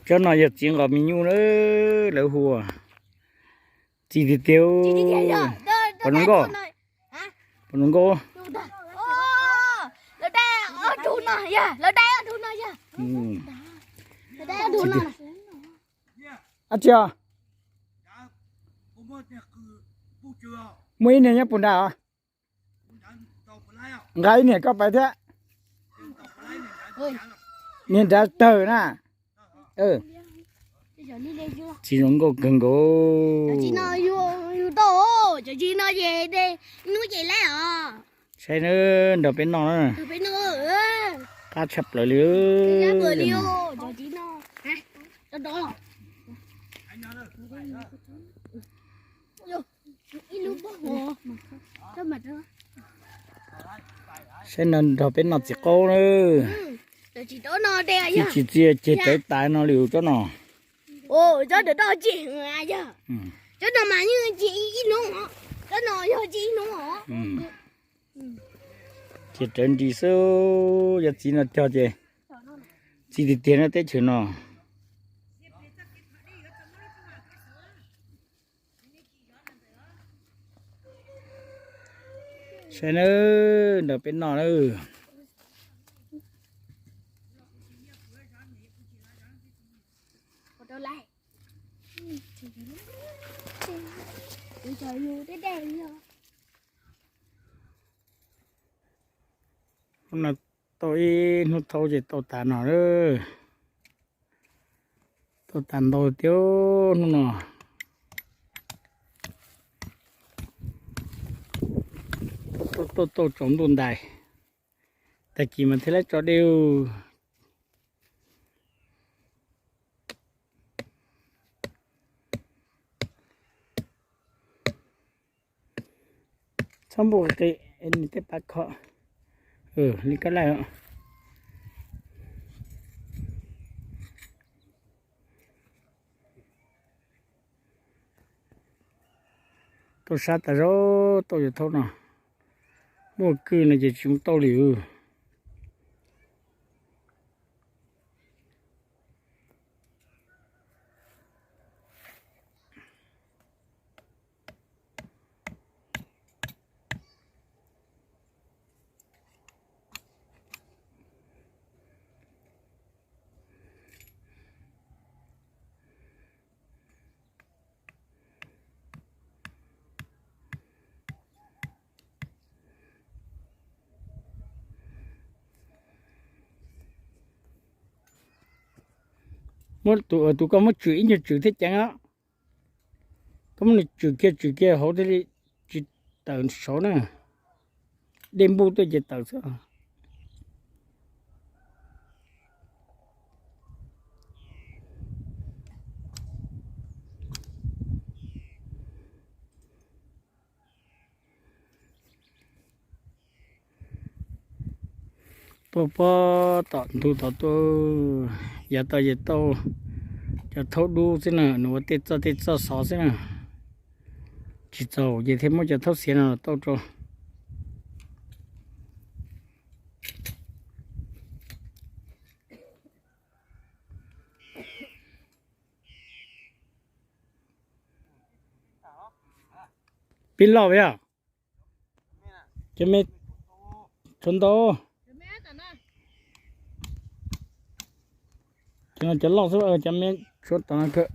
Tsob no yog txiv nqos mis nyuj na, lawv hu txiv tiag tiag. Pom zoo nkauj, pom zoo nkauj. Ab tsi, muaj ib niag nyob puag nrad os. Nqa ib niag koj pais thiab. Niag nrad tawg na. Txiv zoo nkauj kawg nkaus. Saib na, nrog peb noj na. Qab tshaj plaws li. Saib no nrog peb noj txiv qaub na. Tsis txiv ceg cawv tas no li tsob no. Ceg cawv nris xwb, yog txiv no cog ces txiv tiag tiag no teb chaws no. Saib na, nrog peb noj na. Hnub no tau ib hnub thaub ces tau tas no lawm. Tau tas ntau tiag hnub no. Tau tau tsaus ntuj ntais, tag kis mas thiaj li tso dej. Txhob npuj qis, nws tej pab kho li koj laj. Tau sab tas zog tau cov thaub no, muaj kwj no ces tsis muaj tau li. Muab tus, tus koj muab tswm ib nyuag tswm thiab ceev os. Koj muab nws tswm kiag tswm kiag hauv thiaj li tsis tawm saud na. Dej npuj tuaj ces tawm xwb. Tuaj pob tom ntug tod tuaj, yav tau ces tau cov thaub dub xwb na, nws ua tej txoj tej txoj xov xwb na. Tsis txaus ces thiaj muab cov thaub xiav no tau rau. Pib loj yog cov me tshuav ntau. Cov no cov loj xwb, cov me tshuav tom no kawg.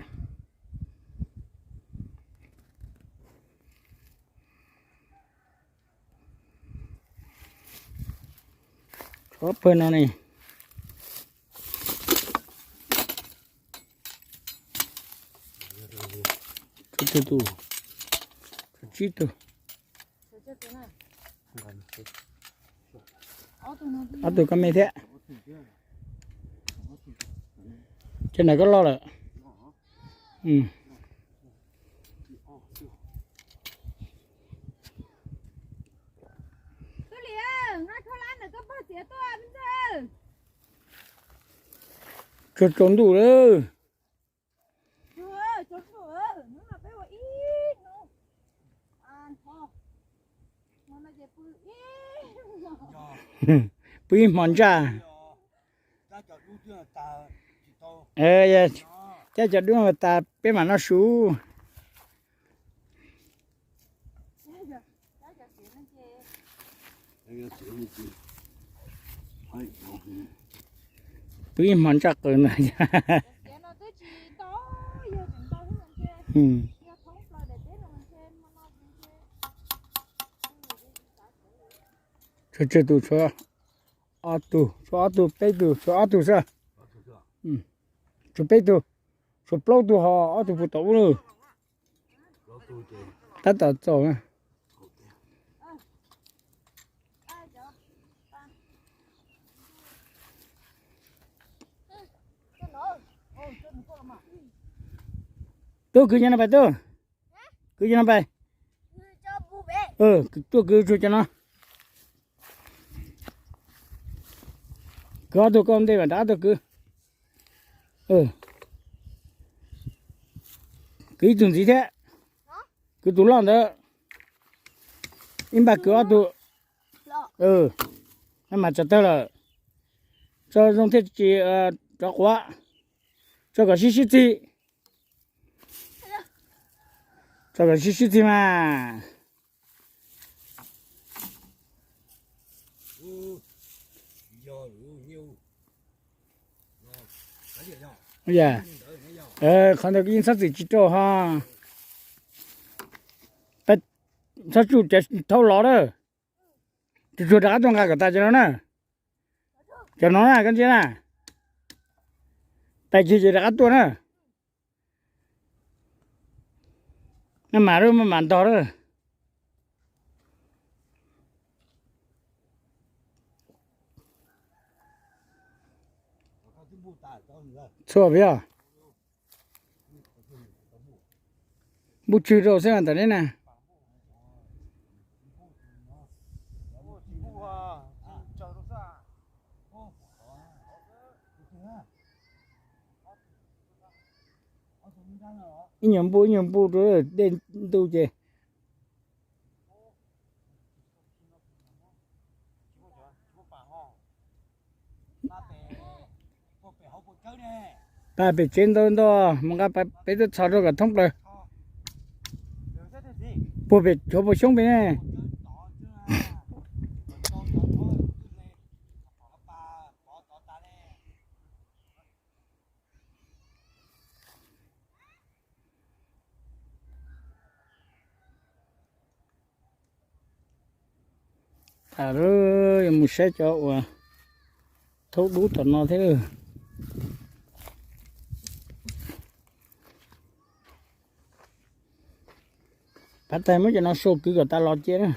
Tshuav pawg no ne. Tshuav tug tug, tshuav tsib tug. Ob tug koj me thiab. Cov ntawm koj loj lawm. Tsaus tsaus ntuj lawm. Pw ib hmo ntsaj. Caij cov dub tas peb mam noj su. Pw ib hmo ntsaj qws ntag. Tshuav tsawg tus? Tshuav ob tug, tshuav ob tug, peb tug, tshuav ob tug xwb. Tshuav peb tug, tshuav plaub tug ho ob tug puas tom ub lawm. Tab tom txaus. Tub, kwv cov no pais, tub. Kwv cov no pais. Tuaj kwv tsuag cov no. Kwv ob tug, koj ntej mas rov qab tuaj kwv. Kwv ib tug ntxiv thiab. Kwv tus loj ntawd. Ib npaj kwv ob tug. Mas tso tawg lawm. Tso zoo thiaj tsis rov quav. Tso kom sib sib txig. Tso kom sib sib txig mas. Qhov ntawd yeej txhob txwm tsis rau ho. Txhob tsuj cov thaub los lawm. Tsuag tsuag rov qab tuaj nqa kom tas cov no na. Cov no na koj ntsia na. Tais cig ces rov qab tuaj na. Maj mam lawm, maj mam ntog lawm. Txhua peb os. Npuj tswg rau xwb ntawm neb na. Ib nyuag npuj ib nyuag npuj rau dej ntuj ces. Pab pem tsev ntau ntau mus nqa peb tuaj txhos rau kom thoob plaws. Puag pem tshuav puas xyoob pem ne. Tham lawm, yuav mus saib cov uas thaub dub tom no thiab. Pab tais muab cov no sau kwv kom tas los cia na.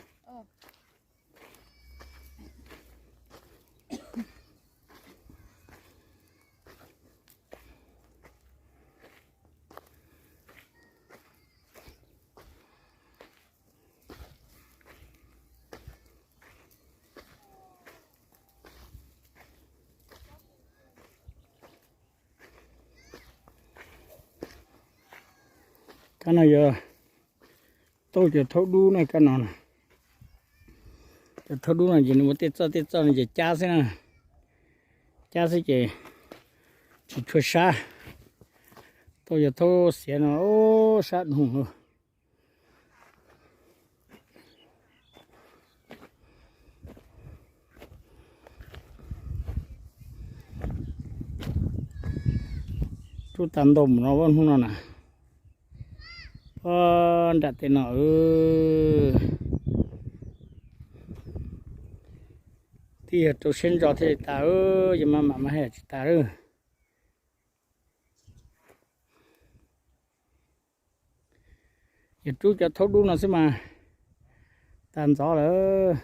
Kab no yog tauj cov thaub dub na, kab no. Cov thaub dub no ces nws ua tej txoj tej txoj no ces cab xwb na. Cab xwb ces tsis tshua sab. Tauj cov thaub xiav no sab dhau. Rub tag ntau mus no vaj hnub no na. Nram tej no twb yog rau siab ntso thiaj li tas, yog maj mam mas haj yam tsis tas lawm. Yog rub cov thaub dub no xwb mas tag ntxov lawm.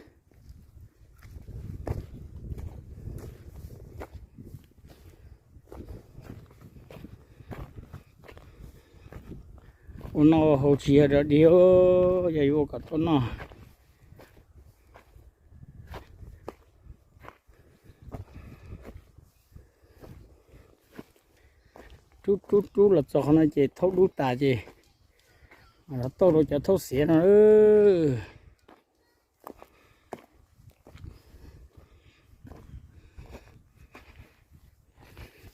Ua noj ua haus tsis yog dog dig, yog yuav ua kom tau noj. Rub rub rub los txog qhov no ces thaub dub tas ces los tauj rau cov thaub xiav no.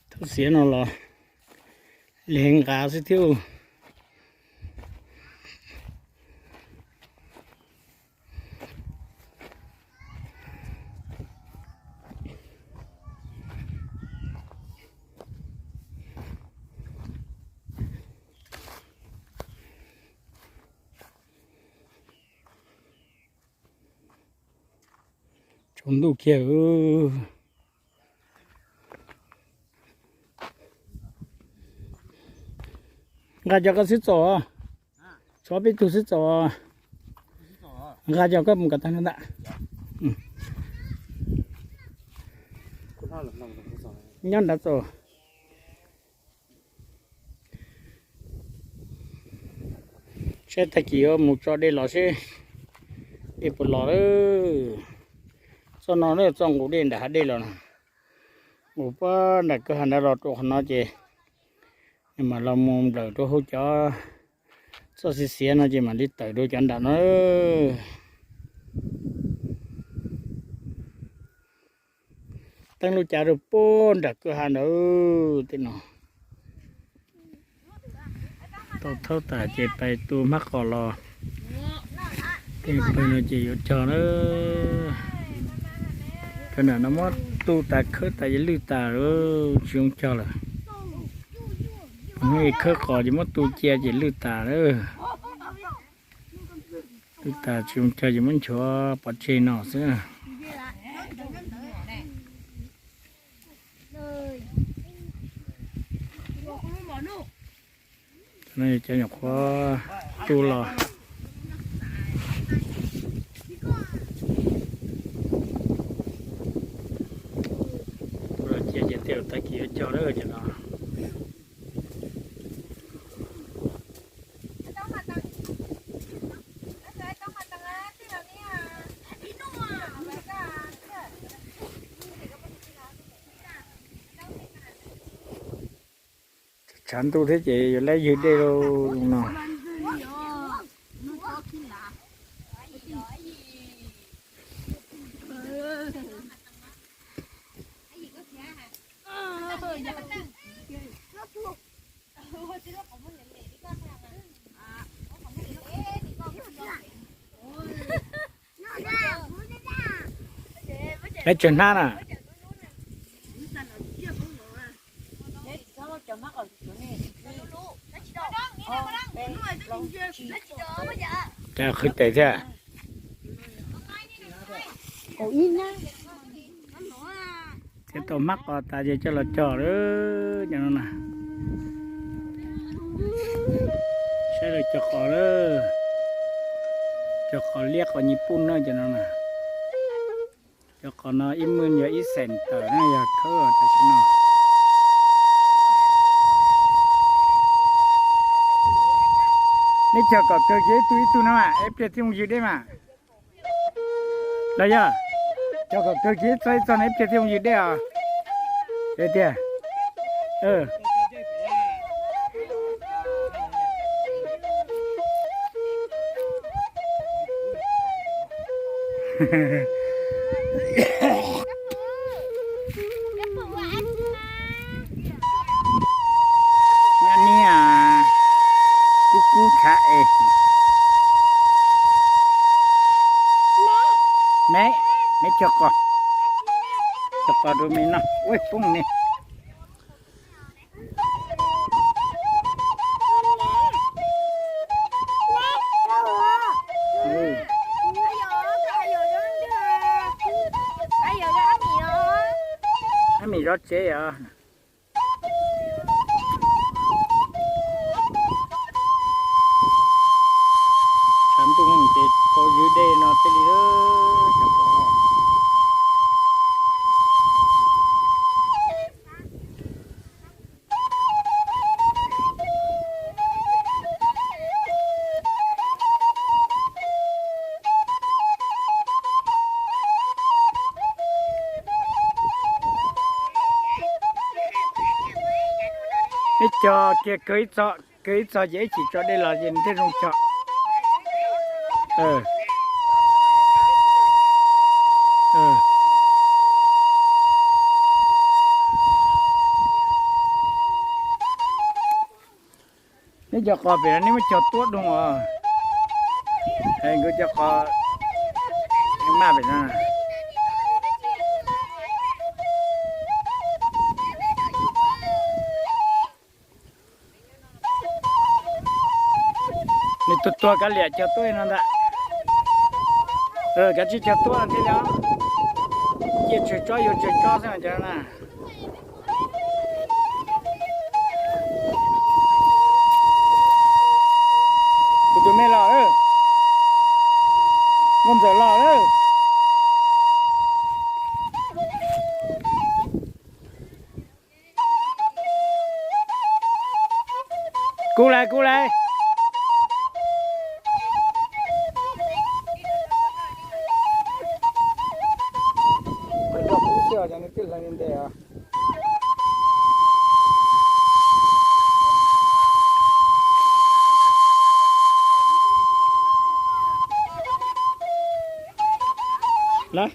Thaub Xiav no los li nqa xwb thiab. Tsaus ntuj kiag. Nqa cov koj xwb txaus. Tso peb tug xwb txaus. Nqa cov koj mus kom tag no ntag. Nyob nrad txaus. Saib tag kis yuav mus tso dej los seb dej puas los lawm. Txoj no na, txoj nqus dej nram hav dej los na. Nqus puag nram kwj ha nrad los rau qhov no ces nws mam los mus nplawm rau hauv cov txoj xiav xiav no ces mam li tawm rau cov nram no. Teeb lub cav rau puag nram kwj ha ntawd tej no. Tau thaub tas ces pais tu hmab qos los. Tej pawg no ces yuav cog na. Pawg nram no muab tu tas khawb tas ces lwj tas lawm, tsis zoo cog lawm. Hnub ib khawb qos ces muab tu cia ces lwj tas lawm. Lwj tas tsis zoo cog ces muab nchuav pov tseg no xwb. No yog cov nyuam qhuav tu los. Tu los cia ces tej zaum tag kis yuav cog lawm ces no. Tshav ntuj thiab ces yuav laib ywg dej lauj no. Peb tsawg hnab na? Cas qhwv tes thiab? Thiab tau hmab qos tas ces coj los cog lawm cov no na. Saib lawv cog qos lawm. Cog qos liab qos nyiaj puj na cov no na. Cov qos no ib mwj yog ib xees tawm na, yog khawb tam sim no. Neb cog kom kawg kiag ib tug ib tug no mas ib pliag thiaj mus ywg dej mas. Los yog cog kom kawg kiag ib txoj ib txoj no ib pliag thiaj mus ywg dej os. Tiag. Nyab niag kub kub tshav es. Me, me cog qos, cog qos rau me noj ua poob ne. Ab, me zov tsev os. Tshav ntuj ces tau ywg dej no thiaj li. Ib co kiag kawg ib txoj, kawg ib txoj ces ib chim tso dej los ces nws thiaj zoo cog. Neb cov qos pem no neb muab cog tuab doo os. Nkawd cov qos maj pem no. Nws tuag tuag kav liam cog tuab no ntag. Kav tsij cog tuab thiaj li. Cia tsawg tsob yuav tsawg tsob xwb cov na. Kuv tus me los lawm. Nkauj Ntxawm los lawm. Kub lawm, kub lawm. Lawm.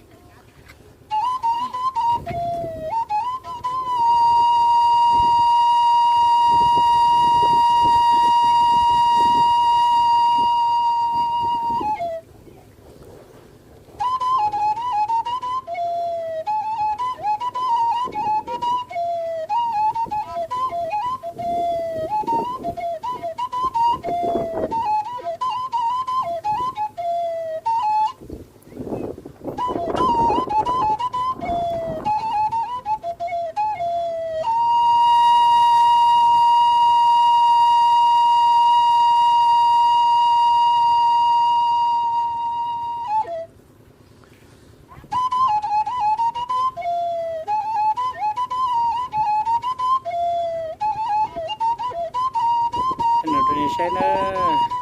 Saib na.